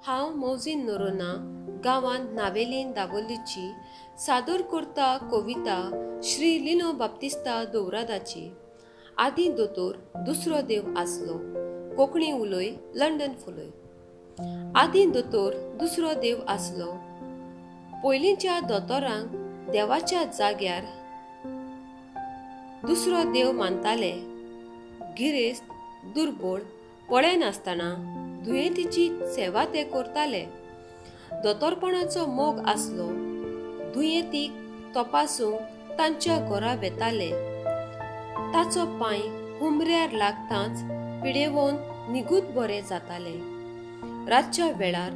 हांव मौजीन नोरोना, गांवांत नावेलीन दाबोलीची सादर करता कविता श्री लिनो बाप्तिस्ता दोवरादाची. आदीं दोतोर दुसरो देव आसलो, कोंकणी उलय लंडन फुलय. आदीं दोतोर दुसरो देव आसलो. पयलींच्या दोतोरांक देवाच्या जाग्यार दुसरो देव मानताले. गिरेस्त दुर्बळ पळयनासतना दुयेंतीची सेवा ते करताले. दोतोरपणाचो मोग आसलो. दुयेंतीक तपासूंक तांच्या घरा वेताले. ताचो पांय हुमऱ्यार लागतांच पिडेवन निगूत बरे जाताले. रातच्या वेळार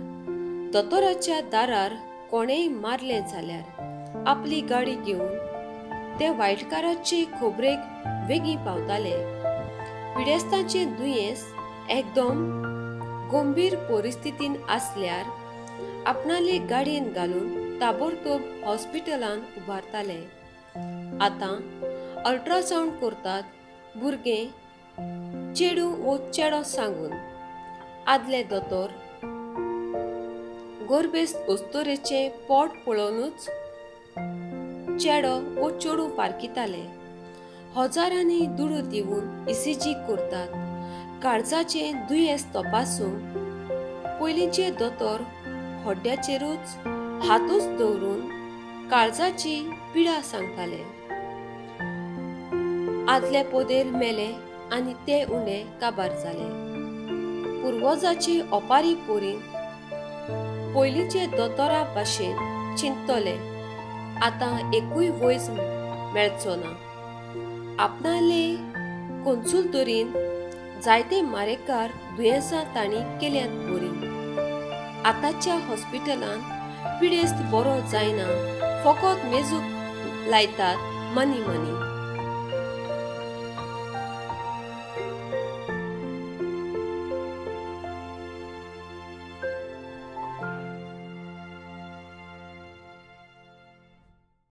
दोतोराच्या दारार कोणेय मारलें जाल्यार आपली गाडी घेवन ते वायटकाराचे खबरेक वेगीं पावताले. पिडेस्तांचें दुयेंस एकदम गंभीर परिस्थितीन आसल्यार आपणाले गाडयेन घालून ताबडतोब हॉस्पिटलान उबारताले. आतां अल्ट्रासावंड करतात भुरगें चेडूं वो चेडो सांगून. आदले दोतोर गोरबेस्त अस्तोरेचें पोट पळोवनूच चेडो वो चेडूं पारखिताले. हजारांनी दुडू दिवन ईसीजी करतात. काळजाचें दुयेंस तपासूंक पयलींचे दोतोर हड्ड्याचेरूच हातूच दवरून काळजाची पिडा सांगताले. आदले पोदेर मेले आनी ते उणे काबार जाले. पुर्वजाची ओपारी पोरीन पयलींचे दोतोरा भाशेन चिंततले आतां एकूय वयज मेळचो ना. आपणाले कोन्सुलतोरीन जायते मारेकार दुयेंसां तांणी केल्यात बरी. आतांच्या हॉस्पिटलांत पिडेस्त बरो जायना, फकत मेजूक लायतात मनी मनी.